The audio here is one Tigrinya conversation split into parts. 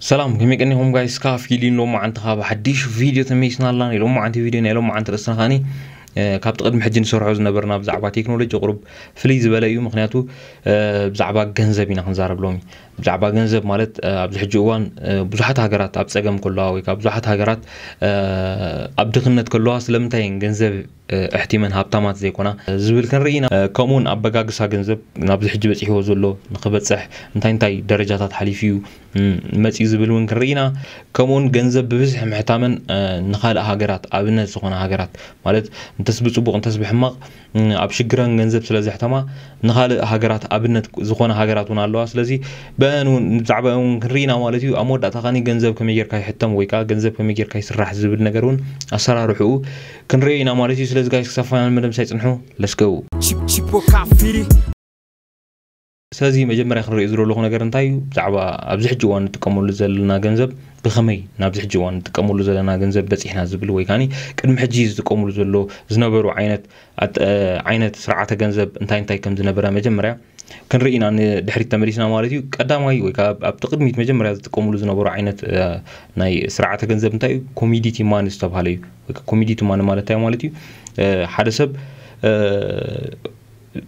ሰላም፣ ከመይ ቀኒኹም ጋይስ? ካፍ ጊሊን ሎማዓንቲ ካብ ሓድሽ ቪድዮ ተመይስና ኣላ። ናይ ሎማዓንቲ ቪድዮ፣ ናይ ሎማዓንቲ ርእስና ኻኒ፣ እ፣ ካብቲ ቅድሚ ሕጂ ንሰርሖ ዝነበርና ብዛዕባ ቴክኖሎጂ ቁሩብ ፍልይ ዝበለ እዩ። ምኽንያቱ፣ እ፣ ብዛዕባ ገንዘብ ኢና ክንዛረብ ሎሚ። ብዛዕባ ገንዘብ ማለት፣ እ፣ ኣብዚ ሕጂ እዋን፣ እ፣ ብዙሓት ሃገራት ኣብ ጸገም ከለዋ ወይ ከዓ ብዙሓት ሃገራት፣ እ፣ ኣብ ድኽነት ከለዋ ስለምንታይ እየን ገንዘብ፣ እ፣ ኣሕቲመን ሃብታማት ዘይኮና ዝብል ክንርኢ ኢና። እ፣ ከምኡውን ኣበጋግሳ ገንዘብ ናብዚ ሕጂ በጺሕዎ ዘሎ ንኽበጽሕ እንታይ እንታይ ደረጃታት ሓሊፉ እዩ፣ እ፣ መጺኡ ዝብል እውን ክንርኢ ኢና። ከምኡውን ገንዘብ ብብዝሒ ምሕታመን፣ እ፣ ንኻልእ ሃገራት ኣብነት ዝኾና ሃገራት ማለት እንተስ ብጽቡቕ እንተስ ብሕማቕ፣ እ፣ ኣብ ሽግረን ገንዘብ ስለ ዘሕተማ ንኻልእ ሃገራት ኣብነት ዝኾነ ሃገራት እውን ኣለዋ። ስለዚ ብአን እውን ብዛዕባ እውን ክንርኢ ኢና ማለት እዩ። ኣብ መወዳእታ ኻኒ ገንዘብ ከመይ ጌርካ ይሕተም ወይ ከዓ ገንዘብ ከመይ ጌርካ ይስራሕ ዝብል ነገር እውን ኣሰራርሕኡ ክንርኢ ኢና ማለት እዩ። ስለዚ ጋይስ ክሳብ ፋይናል መደብ ሳይ ጽንሑ። Let's go። Chip- Chipo Kafiri. ስለዚ መጀመርያ ክንሪኦ ዝደለኹ ነገር እንታይ እዩ? ብዛዕባ ኣብዚ ሕጂ እዋን ንጥቀመሉ ዘለና ገንዘብ ብኸመይ ናብዚ ሕጂ እዋን ንጥቀመሉ ዘለና ገንዘብ በጺሕና ዝብል ወይ ካኒ ቅድሚ ሕጂ ዝጥቀምሉ ዘሎ ዝነበሩ ዓይነት ኣጥ-፣ ዓይነት ስርዓተ ገንዘብ እንታይ እንታይ ከም ዝነበረ መጀመርያ ክንርኢ ኢና ንድሕሪት ተመሊስና ማለት እዩ። ቀዳማይ ወይ ከዓ ኣብቲ ቅድሚት መጀመርያ ዝጥቀምሉ ዝነበሩ ዓይነት፣ እ፣ ናይ ስርዓተ ገንዘብ እንታይ እዩ? ኮሚዲቲ ማኒ ዝተባሃለ እዩ። ወይ ከዓ ኮሚዲቲ ማኒ ማለት እንታይ ማለት እዩ? እ፣ ሓደ ሰብ፣ እ፣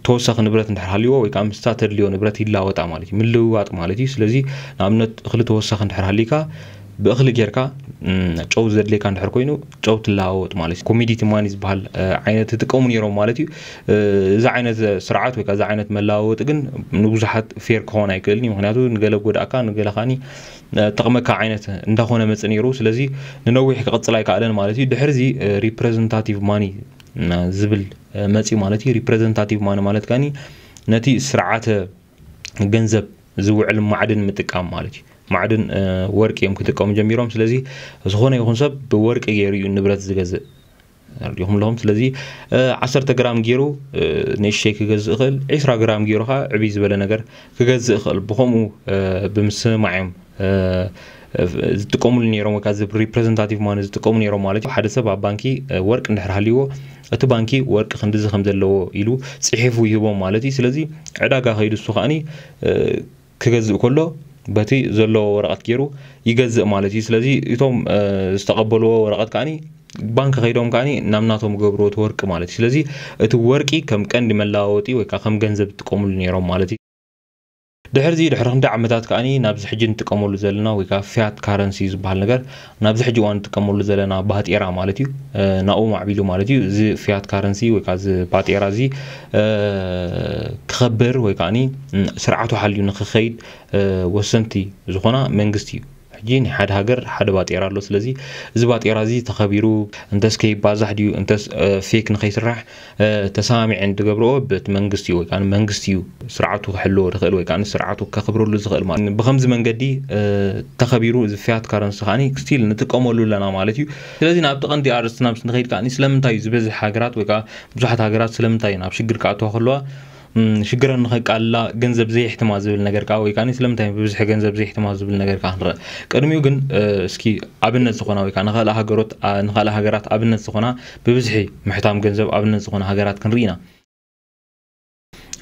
ተወሳኺ ንብረት እንድሕር ሃልይዎ ወይ ከዓ ምስታ ተድልዮ ንብረት ይላወጣ ማለት እዩ። ምልውዋጥ ማለት እዩ። ስለዚ ንኣብነት እኽሊ ተወሳኺ እንድሕር ሃልይካ ብእኽሊ ጌርካ፣ እም፣ ጨው ዘድልየካ እንድሕር ኮይኑ ጨው ትለዋወጥ ማለት እዩ። ኮሚዲቲ ማኒ ዝበሃል፣ እ፣ ዓይነት ይጥቀሙ ነይሮም ማለት እዩ። እ፣ እዚ ዓይነት ስርዓት ወይ ከዓ እዚ ዓይነት መለዋወጢ ግን ንብዙሓት ፌር ክኸውን ኣይክእልን እዩ። ምኽንያቱ ንገለ ጎዳእካ ንገለ ካኒ፣ እ፣ ጠቕመካ ዓይነት እንዳኾነ መጽእ ነይሩ። ስለዚ ንነዊሕ ክቕጽል ኣይከኣለን ማለት እዩ። ድሕሪ እዚ፣ እ፣ ሪፕሬዘንታቲቭ ማኒ፣ እ፣ ዝብል፣ እ፣ መጽዩ ማለት እዩ። ሪፕሬዘንታቲቭ ማኒ ማለት ካኒ ነቲ ስርዓተ ገንዘብ ዝውዕል ማዕድን ምጥቃም ማለት እዩ። ማዕድን፣ እ፣ ወርቂ እዮም ክጥቀሙ ጀሚሮም። ስለዚ ዝኾነ ይኹን ሰብ ብወርቂ ገይሩ እዩ ንብረት ዝገዝእ። ርዲኹም ኣለኹም። ስለዚ፣ እ፣ ዓሰርተ ግራም ገይሩ፣ እ፣ ንእሽተይ ክገዝእ ይኽእል፣ ዒስራ ግራም ገይሩ ኸዓ ዕብይ ዝበለ ነገር ክገዝእ ይኽእል። ብኸምኡ፣ እ፣ ብምስምማዕ እዮም፣ እ፣ ዝጥቀሙሉ ነይሮም፣ ወይ ከዓ እዚ ሪፕሬዘንታቲቭ ማኒ ዝጥቀሙ ነይሮም ማለት እዩ። ሓደ ሰብ ኣብ ባንኪ፣ እ፣ ወርቂ እንድሕር ሃልይዎ፣ እቲ ባንኪ ወርቂ ክንድዚ ከም ዘለዎ ኢሉ ጽሒፉ ይህቦም ማለት እዩ። ስለዚ ዕዳጋ ከይዱ እሱ ከዓኒ፣ እ፣ ክገዝእ ከሎ በቲ ዘለዎ ወረቐት ገይሩ ይገዝእ ማለት እዩ። ስለዚ እቶም፣ እ፣ ዝተቐበልዎ ወረቐት ከዓኒ ባንክ ከይዶም ከዓኒ ናብ ናቶም ገብርዎ እቲ ወርቂ ማለት እዩ። ስለዚ እቲ ወርቂ ከም ቀንዲ መለዋወጢ ወይ ከዓ ከም ገንዘብ ዝጥቀሙሉ ነይሮም ማለት እዩ። ድሕሪ እዚ ድሕሪ ክንደይ ዓመታት ከዓኒ ናብዚ ሕጂ ንጥቀመሉ ዘለና ወይ ከዓ ፊያት ካረንሲ ዝበሃል ነገር ናብዚ ሕጂ እዋን ንጥቀመሉ ዘለና ባጤራ ማለት እዩ። እ፣ ናብኡ ማዕቢሉ ማለት እዩ። እዚ ፊያት ካረንሲ ወይ ከዓ እዚ ባጤራ እዚ፣ እ፣ ክኸብር ወይ ከዓኒ፣ እ፣ ስርዓቱ ሓልዩ ንክኸይድ፣ እ፣ ወሰንቲ ዝኾና መንግስቲ እዩ። ሕጂ ናይ ሓደ ሃገር ሓደ ባጤራ ኣሎ። ስለዚ እዚ ባጤራ እዚ ተኸቢሩ እንተስ ከይባዛሕ ድዩ እንተስ፣ እ፣ ፌክ ንኸይስራሕ፣ እ፣ ተሰማሚዐን ዝገብርኦ በቲ መንግስቲ እዩ ወይ ከዓ መንግስቲ እዩ ስርዓቱ ክሕልዎ ዝኽእል ወይ ከዓ ስርዓቱ ከኽብረሉ ዝኽእል ማለት እዩ። ብኸምዚ መንገዲ፣ እ፣ ተኸቢሩ እዚ ፊያት ካረንሲ ከዓኒ ስቲል ንጥቀመሉ ኣለና ማለት እዩ። ስለዚ ናብቲ ቀንዲ ኣርእስትና ምስ ንኸይድ ከዓኒ ስለምንታይ እዩ ዝበዝሕ ሃገራት ወይ ከዓ ብዙሓት ሃገራት ስለምንታይ ናብ ሽግር ክኣትዋ ከለዋ፣ እም፣ ሽግረን ንኸቃልላ ገንዘብ ዘይሕትማ ዝብል ነገር ከዓ ወይ ከዓ ስለምንታይ ብብዝሒ ገንዘብ ዘይሕትማ ዝብል ነገር ከዓ ክንረአ። ቅድሚኡ ግን፣ እ፣ እስኪ ኣብነት ዝኾና ወይ ከዓ ንኻልእ ሃገሮት፣ ኣ-፣ ንኻልእ ሃገራት ኣብነት ዝኾና ብብዝሒ ምሕታም ገንዘብ ኣብነት ዝኾና ሃገራት ክንርኢ ኢና።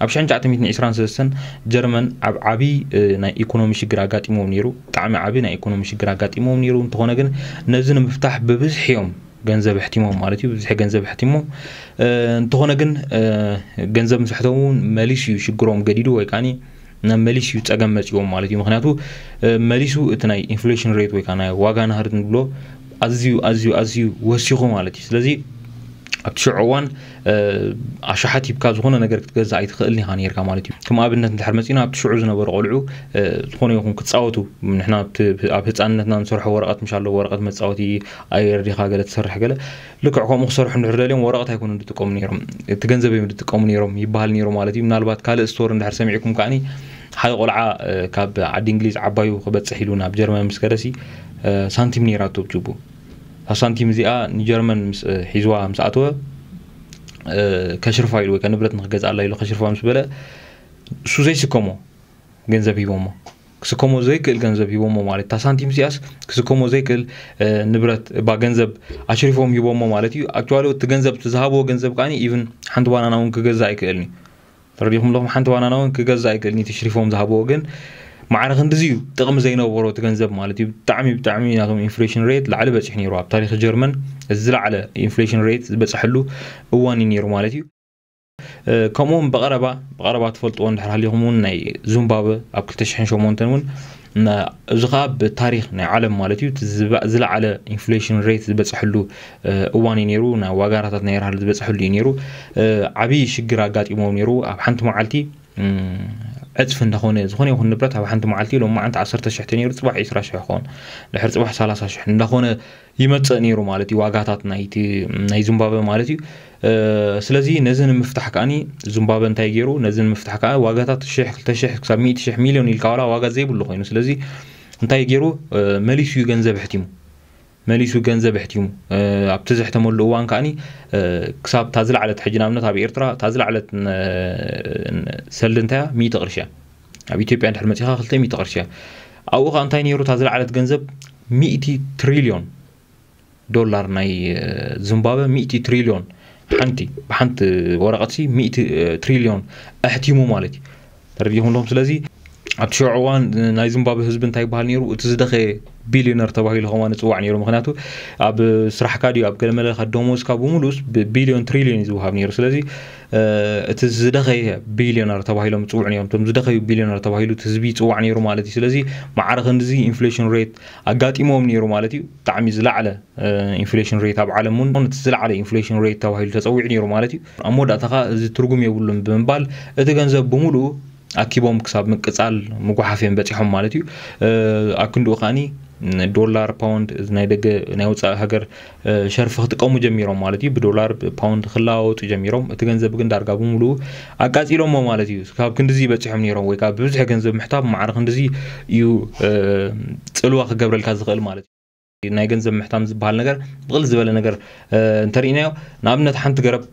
ኣብ ሽሕን ትሽዓተ ሚእትን ዕስራን ሰለስተን ጀርመን ኣብ ዓቢ፣ እ፣ ናይ ኢኮኖሚ ሽግር ኣጋጢሞም ነይሩ። ብጣዕሚ ዓቢ ናይ ኢኮኖሚ ሽግር ኣጋጢሞም ነይሩ። እንተኾነ ግን ነዚ ንምፍታሕ ብብዝሒ እዮም ገንዘብ ኣሕቲሞም ማለት እዩ። ብብዝሒ ገንዘብ ኣሕቲሞም፣ እ፣ እንተኾነ ግን፣ እ፣ ገንዘብ ምስ ኣሕተሙ እውን መሊሱ እዩ ሽግሮም ገዲዱ ወይ ከዓኒ ናብ መሊሱ እዩ ጸገም መጺዎም ማለት እዩ። ምኽንያቱ፣ እ፣ መሊሱ እቲ ናይ ኢንፍሌሽን ሬት ወይ ከዓ ናይ ዋጋ ናህሪ ንብሎ ኣዝዩ፣ ኣዝዩ፣ ኣዝዩ ወሲኹ ማለት እዩ። ስለዚ ኣብቲ ሽዑ እዋን፣ እ፣ ኣሽሓት ሂብካ ዝኾነ ነገር ክትገዝእ ኣይትኽእልን ኢኻ ነይርካ ማለት እዩ። ከም ኣብነት እንድሕር መጺና ኣብቲ ሽዑ ዝነበሩ ቆልዑ፣ እ፣ ዝኾነ ይኹን ክጻወቱ፣ ንሕና ኣብቲ፣ ኣብ ህጻንነትና ንሰርሖ ወረቐት ምሽ ኣሎ፣ ወረቐት መጻወቲ ኣየር ዲኻ ገለ ትሰርሕ ገለ፣ ልክዕ ከምኡ ክሰርሑ እንድሕር ደልዮም ወረቐት ኣይኮኑን ዝጥቀሙ ነይሮም፣ እቲ ገንዘብ እዮም ዝጥቀሙ ነይሮም ይበሃል ነይሩ ማለት እዩ። ምናልባት ካልእ ስቶሪ እንድሕር ሰሚዕኩም ከዓኒ ሓደ ቆልዓ፣ እ፣ ካብ ዓዲ እንግሊዝ ዓባዩ ክበጽሕ ኢሉ ናብ ጀርመን ምስ ከደሲ፣ እ፣ ሳንቲም ነይራቶ ኣብ ጅቡ። እታ ሳንቲም እዚኣ ንጀርመን ምስ፣ እ፣ ሒዝዋ ምስ ኣተወ፣ እ፣ ከሽርፋ ኢሉ ወይ ከዓ ንብረት ንክገዝኣላ ኢሉ ከሽርፋ ምስ በለ እሱ ዘይስከሞ ገንዘብ ሂቦሞ። ክስከሞ ዘይክእል ገንዘብ ሂቦሞ ማለት እታ ሳንቲም እዚኣስ ክስከሞ ዘይክእል፣ እ፣ ንብረት እባ ገንዘብ ኣሽሪፎም ሂቦሞ ማለት እዩ። ኣክቹዋሊ እቲ ገንዘብ፣ እቲ ዝሃብዎ ገንዘብ ከዓኒ ኢቭን ሓንቲ ባናና እውን ክገዝእ ኣይክእልን እዩ። ተረዲኹም ኣለኹም? ሓንቲ ባናና እውን ክገዝእ ኣይክእልን እዩ፣ እቲ ሽሪፎም ዝሃብዎ ግን ማዕረ ክንድዚ እዩ ጥቕሚ ዘይነበሮ እቲ ገንዘብ ማለት እዩ። ብጣዕሚ ብጣዕሚ ናቶም ኢንፍሌሽን ሬት ላዕሊ በፂሑ ነይሩ። ኣብ ታሪክ ጀርመን እዚ ዝለዓለ ኢንፍሌሽን ሬት ዝበፅሐሉ እዋን እዩ ነይሩ ማለት እዩ። ከምኡውን ብቐረባ ብቐረባ ትፈልጥዎ እንድሕር ሃሊኹም እውን ናይ ዙምባብወ ኣብ ክልተ ሽሕን ሸሞንተን እውን እዚ ከዓ ብታሪክ ናይ ዓለም ማለት እዩ ዝለዓለ ኢንፍሌሽን ሬት ዝበፅሐሉ እዋን እዩ ነይሩ። ናይ ዋጋ ናታት ናይ ራህል ዝበፅሐሉ እዩ ነይሩ። ዓብዪ ሽግር ኣጋጢሞም ነይሩ። ኣብ ሓንቲ መዓልቲ ዕፅፊ እንዳኾነ ዝኾነ ይኹን ንብረት ኣብ ሓንቲ መዓልቲ ሎም መዓንቲ ዓሰርተ ሽሕ ተነይሩ ፅባሕ ዕስራ ሽሕ ይኸውን፣ ድሕር ፅባሕ ሰላሳ ሽሕ እንዳኾነ ይመፅእ ነይሩ ማለት እዩ ዋጋታት ናይ ዚምባብወ ማለት እዩ። ስለዚ ነዚ ንምፍታሕ ከዓኒ ዚምባብወ እንታይ ገይሩ? ነዚ ንምፍታሕ ከዓ ዋጋታት ሽሕ ክልተ ሽሕ ክሳብ ሚእቲ ሽሕ ሚሊዮን ኢልካ ዋላ ዋጋ ዘይብሉ ኮይኑ ስለዚ እንታይ ገይሩ? መሊሱ እዩ ገንዘብ ሕቲሙ። መሊሱ ገንዘብ ኣሕቲሙ ኣብቲ ዘሕተመሉ እዋን ከዓኒ ክሳብ እታ ዝለዓለት ሕጂ ንኣብነት ኣብ ኤርትራ እታ ዝለዓለት ሰልዲ እንታያ ሚእቲ ቅርሺ እያ። ኣብ ኢትዮጵያ እንድሕር መፂኻ ክልተ ሚእቲ ቅርሺ እያ። ኣብኡ ከዓ እንታይ ነይሩ እታ ዝለዓለት ገንዘብ ሚእቲ ትሪልዮን ዶላር ናይ ዚምባብወ ሚእቲ ትሪልዮን ሓንቲ ብሓንቲ ወረቐትሲ ሚእቲ ትሪልዮን ኣሕቲሙ ማለት እዩ። ተረዲኹም ዶም ስለዚ ኣብቲ ሽዑ እዋን ናይ ዚምባብወ ህዝቢ እንታይ ይበሃል ነይሩ እቲ ዝደኸየ ቢልዮነር ተባሂሉ ከማን ይፅዋዕ ነይሩ ምክንያቱ ኣብ ስራሕካ ድዩ ኣብ ገለመለካ ደሞዝካ ብምሉስ ብቢልዮን ትሪልዮን እዩ ዝወሃብ ነይሩ ስለዚ እቲ ዝደኸየ ቢልዮነር ተባሂሎም ይፅውዑ ነይሮም እቶም ዝደኸዩ ቢልዮነር ተባሂሉ እቲ ህዝቢ ይፅዋዕ ነይሩ ማለት እዩ ስለዚ ማዕረ ክንድዚ ኢንፍሌሽን ሬት ኣጋጢሞም ነይሩ ማለት እዩ ብጣዕሚ ዝለዓለ ኢንፍሌሽን ሬት ኣብ ዓለም እውን እቲ ዝለዓለ ኢንፍሌሽን ሬት ተባሂሉ ተፀዊዑ ነይሩ ማለት እዩ ኣብ መወዳእታ ከዓ እዚ ትርጉም የብሉን ብምባል እቲ ገንዘብ ብምሉኡ ኣኪቦም ክሳብ ምቅፃል ምጉሓፍ እዮም በፂሖም ማለት እዩ ኣብ ክንድኡ ከዓኒ ዶላር ፓውንድ ናይ ደገ ናይ ውፃእ ሃገር ሸርፊ ክጥቀሙ ጀሚሮም ማለት እዩ ብዶላር ፓውንድ ክለዋወጡ ጀሚሮም እቲ ገንዘብ ግን ዳርጋ ብምሉኡ ኣቃፂሎሞ ማለት እዩ ካብ ክንድዚ በፂሖም ነይሮም ወይ ከዓ ብብዝሒ ገንዘብ ምሕታብ ማዕረ ክንድዚ እዩ ፅልዋ ክገብረልካ ዝኽእል ማለት እዩ ናይ ገንዘብ ምሕታም ዝበሃል ነገር ብቕል ዝበለ ነገር እንተርኢናዮ ንኣብነት ሓንቲ ገረብ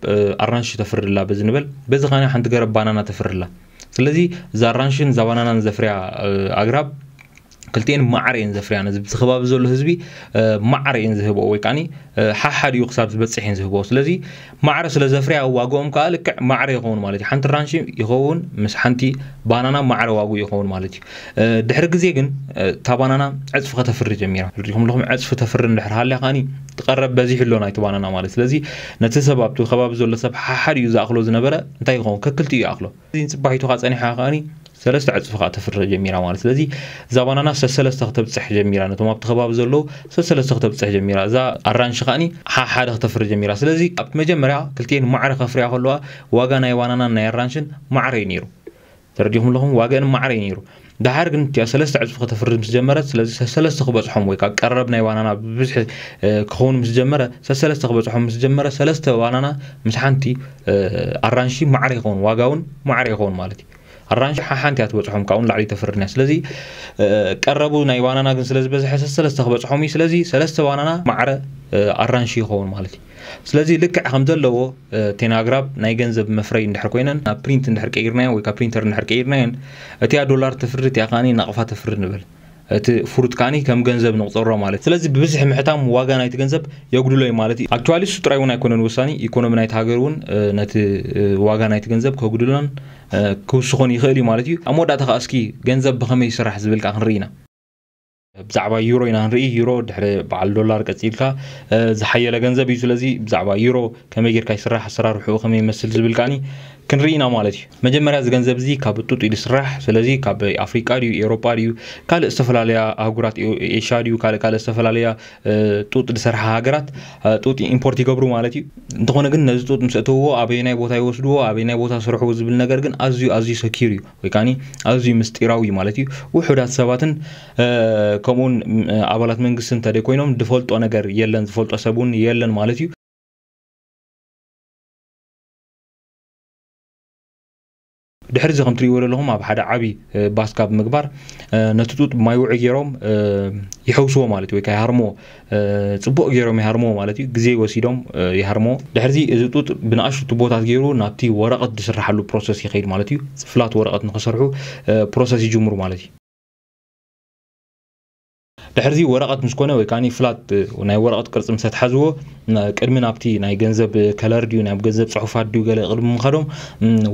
ኣራንሺ ተፍርድላ በዚ ንበል በዚ ኻኒ ሓንቲ ገረብ ባናና ተፍርድላ ስለዚ እዛ ኣራንሽን እዛ ባናናን ዘፍርያ ኣግራብ ክልቲኤን ማዕረ እየን ዘፍርያ ነዚ ብቲ ከባቢ ዘሎ ህዝቢ ማዕረ እየን ዝህብኦ ወይ ከዓኒ ሓሓድ እዩ ክሳብ ዝበፅሕ እየን ዝህብኦ ስለዚ ማዕረ ስለ ዘፍርያ ዋግኦም ከዓ ልክዕ ማዕረ ይኸውን ማለት እዩ ሓንቲ ራንሺ ይኸውን ምስ ሓንቲ ባናና ማዕረ ዋግኡ ይኸውን ማለት እዩ ድሕሪ ግዜ ግን እታ ባናና ዕፅፊ ከተፍሪ ጀሚራ ሪኹም ለኹም ዕፅፊ ተፍሪ እንድሕር ሃልያ ከዓኒ ትቐረብ በዚሑ ኣሎ ናይቲ ባናና ማለት ስለዚ ነቲ ሰብ ኣብቲ ከባቢ ዘሎ ሰብ ሓሓድ እዩ ዝኣኽሎ ዝነበረ እንታይ ይኸውን ከክልቲ እዩ ይኣኽሎ እዚ ፅባሒቱ ከዓ ፀኒሓ ከዓኒ ሰለስተ ዕፅፊ ከዓ ተፍሪ ጀሚራ ማለት ስለዚ እዛ ባናና ሰሰለስተ ክተብፅሕ ጀሚራ ነቶም ኣብቲ ከባቢ ዘለዉ ሰሰለስተ ክተብፅሕ ጀሚራ እዛ ኣራንሺ ከዓኒ ሓሓደ ክተፍሪ ጀሚራ ስለዚ ኣብቲ መጀመርያ ክልቲኤን ማዕረ ከፍርያ ከለዋ ዋጋ ናይ ባናናን ናይ ኣራንሽን ማዕረ እዩ ነይሩ ተረዲኹም ኣለኹም ዋጋን ማዕረ እዩ ነይሩ ድሓር ግን እቲኣ ሰለስተ ዕፅፊ ከተፍሪ ምስ ጀመረት ስለዚ ሰሰለስተ ክበፅሖም ወይ ከዓ ቀረብ ናይ ባናና ብብዝሒ ክኸውን ምስ ጀመረ ሰሰለስተ ክበፅሖም ምስ ጀመረ ሰለስተ ባናና ምስ ሓንቲ ኣራንሺ ማዕረ ይኸውን ዋጋ እውን ማዕረ ይኸውን ማለት እዩ ኣራንሺ ሓሓንቲ እያ ትበፅሖም ካብኡ ንላዕሊ ተፍርድን እያ ስለዚ ቀረቡ ናይ ባናና ግን ስለ ዝበዝሐ ሰሰለስተ ክበፅሖም እዩ ስለዚ ሰለስተ ባናና ማዕረ ኣራንሺ ይኸውን ማለት እዩ ስለዚ ልክዕ ከም ዘለዎ ቴናግራብ ናይ ገንዘብ መፍረይ እንድሕር ኮይነን ናብ ፕሪንት እንድሕር ቀይርናዮ ወይ ካብ ፕሪንተር እንድሕር ቀይርናየን እቲያ ዶላር ትፍርድ እቲያ ከዓኒ ናቕፋ ትፍርድ ንብል እቲ ፍሩት ከዓኒ ከም ገንዘብ ንቑፀሮ ማለት ስለዚ ብብዝሒ ምሕታም ዋጋ ናይቲ ገንዘብ የጉድሎ እዩ ማለት እዩ ኣክቹዋሊ እሱ ጥራይ እውን ኣይኮነን ወሳኒ ኢኮኖሚ ናይቲ ሃገር እውን ነቲ ዋጋ ናይቲ ገንዘብ ከጉድሎን ክውስኾን ይኽእል እዩ ማለት እዩ ኣብ መወዳእታ ከዓ እስኪ ገንዘብ ብኸመይ ይስራሕ ዝብል ከዓ ክንርኢ ኢና ብዛዕባ ዩሮ ኢና ንርኢ ዩሮ ድሕሪ በዓል ዶላር ቀፂልካ ዝሓየለ ገንዘብ እዩ ስለዚ ብዛዕባ ዩሮ ከመይ ጌርካ ይስራሕ ኣሰራርሕኡ ከመይ ይመስል ዝብል ከዓኒ ክንርኢ ኢና ማለት እዩ መጀመርያ እዚ ገንዘብ እዚ ካብ ጡጥ እዩ ዝስራሕ ስለዚ ካብ ኣፍሪቃ ድዩ ኤሮጳ ድዩ ካልእ ዝተፈላለያ ኣህጉራት ኤሽያ ድዩ ካልእ ካልእ ዝተፈላለያ ጡጥ ዝሰርሓ ሃገራት ጡጥ ኢምፖርት ይገብሩ ማለት እዩ እንተኾነ ግን ነዚ ጡጥ ምስ እተውዎ ኣበየናይ ቦታ ይወስድዎ ኣበየናይ ቦታ ስርሑ ዝብል ነገር ግን ኣዝዩ ኣዝዩ ሰኪር እዩ ወይ ከዓ ኣዝዩ ምስጢራዊ ማለት እዩ ውሑዳት ሰባትን ከምኡውን ኣባላት መንግስቲ እንተ ኮይኖም ዝፈልጦ ነገር የለን ዝፈልጦ ሰብ እውን የለን ማለት እዩ ድሕሪ እዚ ከም ትሪእዎ ዘለኹም ኣብ ሓደ ዓቢ ባስካ ብምግባር ነቲ ጡጥ ማይ ውዒ ገይሮም ይሐውስዎ ማለት እዩ ወይ ከዓ ይሃርምዎ ፅቡቕ ገይሮም ይሃርምዎ ማለት እዩ ግዜ ወሲዶም ይሃርምዎ ድሕርዚ እዚ ጡጥ ብንኣሽቱ ቱቦታት ገይሩ ናብቲ ወረቐት ዝስርሓሉ ፕሮሰስ ይኸይድ ማለት እዩ ፍላት ወረቐት ንክሰርሑ ፕሮሰስ ይጅምሩ ማለት እዩ ድሕርዚ ወረቐት ምስ ኮነ ወይ ከዓኒ ፍላት ናይ ወረቐት ቅርጺ ምስ ኣትሓዝዎ፣ ቅድሚ ናብቲ ናይ ገንዘብ ከለር ድዩ፣ ናይ ገንዘብ ጽሑፋት ድዩ፣ ገለ ቅድሚ ምኻዶም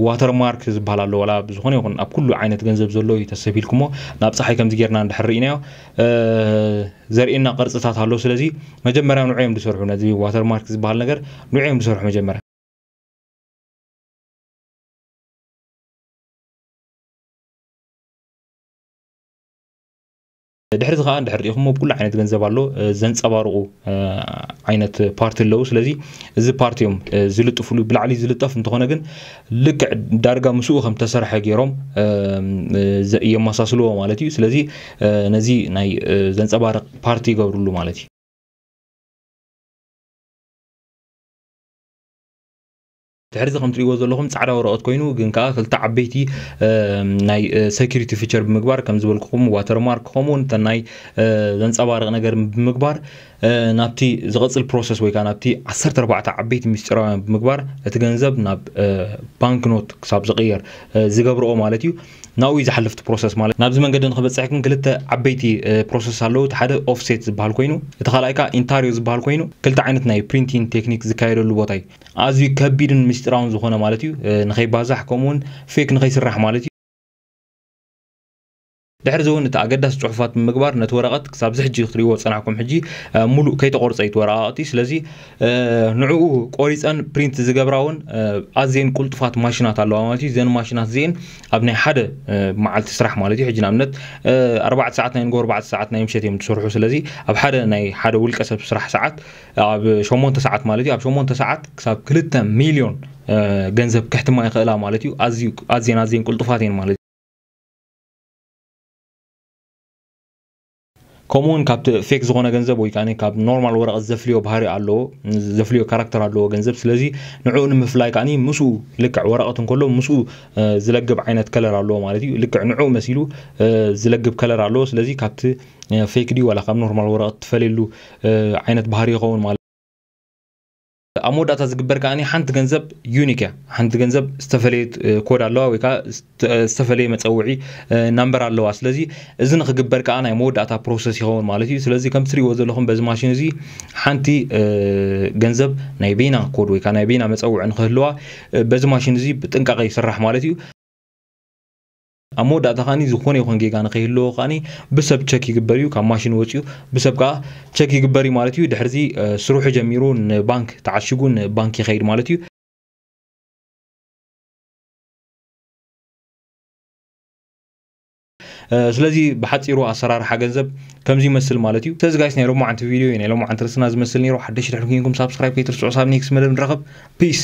ዋተርማርክ ዝበሃል ኣሎ። ዋላ ብዝኾነ ይኹን ኣብ ኩሉ ዓይነት ገንዘብ ዘሎ እዩ። ተሰፊልኩሞ ናብ ጸሓይ ከምዚ ጌርና እንድሕር ርኢናዮ ዘርእየና ቅርጽታት ኣሎ። ስለዚ መጀመርያ ንዑ እዮም ዝሰርሑ፣ ነዚ ዋተርማርክ ዝበሃል ነገር ንዑ እዮም ዝሰርሑ መጀመርያ። ድሕሪ እዚ ከዓ ድሕሪ ርኢኹሞ ብኩሉ ዓይነት ገንዘብ ኣሎ ዘንፀባርቑ ዓይነት ፓርቲ ኣለዉ። ስለዚ እዚ ፓርቲ እዮም ዝልጥፍሉ። ብላዕሊ ዝልጠፍ እንተኾነ ግን ልክዕ ዳርጋ ምስኡ ከም ተሰርሐ ገይሮም የመሳስልዎ ማለት እዩ። ስለዚ ነዚ ናይ ዘንፀባርቕ ፓርቲ ይገብርሉ ማለት እዩ። ድሕሪዚ ከም ትሪእዎ ዘለኹም ፃዕዳ ወረቐት ኮይኑ ግን ከዓ ክልተ ዓበይቲ ናይ ሴኩሪቲ ፊቸር ብምግባር ከም ዝበልኩኹም ዋተርማርክ ከምኡ እውን እተን ናይ ዘንፀባርቕ ነገር ብምግባር ናብቲ ዝቐፅል ፕሮሰስ ወይ ከዓ ናብቲ ዓሰርተ ኣርባዕተ ዓበይቲ ምስጢራውያን ብምግባር እቲ ገንዘብ ናብ ባንክ ኖት ክሳብ ዝቕየር ዝገብርኦ ማለት እዩ። ናብኡ እዩ ዝሓልፍ እቲ ፕሮሰስ ማለት። ናብዚ መንገዲ ንክበፅሕ ግን ክልተ ዓበይቲ ፕሮሰስ ኣለዉ። እቲ ሓደ ኦፍሴት ዝበሃል ኮይኑ እቲ ካልኣይ ከዓ ኢንታሪዮ ዝበሃል ኮይኑ ክልተ ዓይነት ናይ ፕሪንቲንግ ቴክኒክ ዝካየደሉ ቦታ እዩ። ኣዝዩ ከቢድን ምስጢራውን ዝኾነ ማለት እዩ። ንኸይባዛሕ ከምኡውን ፌክ ንኸይስራሕ ማለት እዩ። ድሕሪ እዚ እውን እቲ ኣገዳሲ ፅሑፋት ብምግባር ነቲ ወረቐት ክሳብ እዚ ሕጂ ክትሪእዎ ዝፀናሕኩም ሕጂ ሙሉእ ከይተቆርፀ እዩ እቲ ወረቓቕቲ። ስለዚ ንዕኡ ቆሪፀን ፕሪንት ዝገብራ እውን ኣዝየን ቁልጡፋት ማሽናት ኣለዋ ማለት እዩ። እዘን ማሽናት እዚኤን ኣብ ናይ ሓደ መዓልቲ ስራሕ ማለት እዩ። ሕጂ ንኣብነት ኣርባዕተ ሰዓት ናይ ንጎ ኣርባዕተ ሰዓት ናይ ምሸት እዮም ዝሰርሑ። ስለዚ ኣብ ሓደ ናይ ሓደ ውልቀ ሰብ ስራሕ ሰዓት ኣብ ሸሞንተ ሰዓት ማለት እዩ። ኣብ ሸሞንተ ሰዓት ክሳብ ክልተ ሚልዮን ገንዘብ ክሕትማ ይኽእላ ማለት እዩ። ኣዝዩ ኣዝየን ኣዝየን ቁልጡፋት እየን ማለት እዩ። ከምኡ እውን ካብቲ ፌክ ዝኾነ ገንዘብ ወይ ከዓ ካብ ኖርማል ወረቐት ዘፍልዮ ባህሪ ኣለዎ፣ ዘፍልዮ ካራክተር ኣለዎ ገንዘብ። ስለዚ ንዕኡ ንምፍላይ ከዓ ምስኡ ልክዕ ወረቐት እንከሎ ምስኡ ዝለግብ ዓይነት ከለር ኣለዎ ማለት እዩ። ልክዕ ንዕኡ መሲሉ ዝለግብ ከለር ኣለዎ። ስለዚ ካብቲ ፌክ ድዩ ዋላ ካብ ኖርማል ወረቐት ትፈልየሉ ዓይነት ባህሪ ይኸውን ማለት። ኣብ መወዳእታ ዝግበር ከዓ ሓንቲ ገንዘብ ዩኒክ እያ። ሓንቲ ገንዘብ ዝተፈለየት ኮድ ኣለዋ ወይ ከዓ ዝተፈለየ መፀውዒ ናምበር ኣለዋ። ስለዚ እዚ ንክግበር ከዓ ናይ መወዳእታ ፕሮሰስ ይኸውን ማለት እዩ። ስለዚ ከም ትሪእዎ ዘለኹም በዚ ማሽን እዚ ሓንቲ ገንዘብ ናይ በይና ኮድ ወይ ከዓ ናይ በይና መፀውዒ ንክህልዋ በዚ ማሽን እዚ ብጥንቃቄ ይስራሕ ማለት እዩ። ኣብ መወዳእታ ከዓኒ ዝኾነ ይኹን ጌጋ ንኸይህልዎ ከዓኒ ብሰብ ቸክ ይግበር እዩ። ካብ ማሽን ወፂኡ ብሰብ ከዓ ቸክ ይግበር እዩ ማለት እዩ። ድሕርዚ ስርሑ ጀሚሩ ንባንክ ተዓሽጉ ንባንክ ይኸይድ ማለት እዩ። ስለዚ ብሓፂሩ ኣሰራርሓ ገንዘብ ከምዚ ይመስል ማለት እዩ። ስለዚ ጋይስ ናይ ሎማዓንቲ ቪድዮ ናይ ሎማዓንቲ ርስና ዝመስል ነይሩ። ሓደሽ ድሕሪ ኮይንኩም ሳብስክራይብ ከይትርስዑ። ሳብ ኔክስት መደብ ንራኸብ። ፒስ።